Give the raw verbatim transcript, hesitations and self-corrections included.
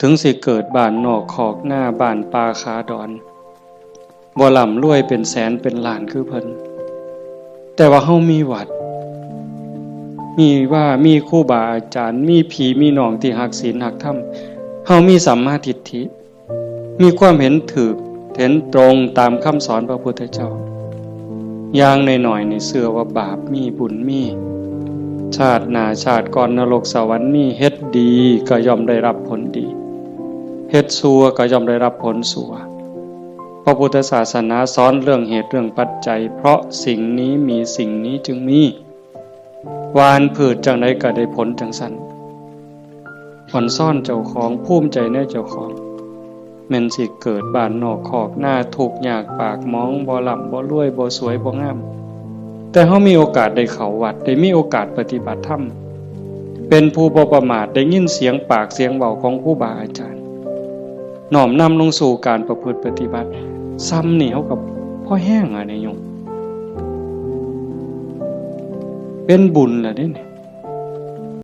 ถึงสิเกิดบ้านนอกคอกนา บ้านป่าขาดอน บ่ร่ำรวยเป็นแสนเป็นล้านคือเพิ่น แต่ว่าเฮามีวัด มีวา มีครูบาอาจารย์ มีพี่มีน้องที่ฮักศีลฮักธรรม เฮามีสัมมาทิฏฐิ มีความเห็นถูก เห็นตรงตามคำสอนพระพุทธเจ้า อย่างน้อยๆ นี่เชื่อว่าบาปมีบุญมี ชาติหน้าชาติก่อนนรกสวรรค์มี เฮ็ดดีก็ย่อมได้รับผลดี เฮ็ดชั่วก็ย่อมได้รับผลชั่ว พระพุทธศาสนาสอนเรื่องเหตุเรื่องปัจจัย เพราะสิ่งนี้มีสิ่งนี้จึงมี หว่านพืชจั่งใดก็ได้ผลจั่งซั้น อ่อนซ้อนเจ้าของ ภูมิใจในเจ้าของ แม่นสิเกิดบ้านนอกคอกนา ทุกข์ยากปากหมอง บ่ร่ำบ่รวย บ่สวยบ่งาม แต่เฮามีโอกาสได้เข้าวัด ได้มีโอกาสปฏิบัติธรรม เป็นผู้บ่ประมาท ได้ยินเสียงปากเสียงเว้าของครูบาอาจารย์ น้อมนำลงสู่การประพฤติปฏิบัติ ซ้ำนี่เฮาก็พอแฮงอะเด้โยม เป็นบุญล่ะเด้นี่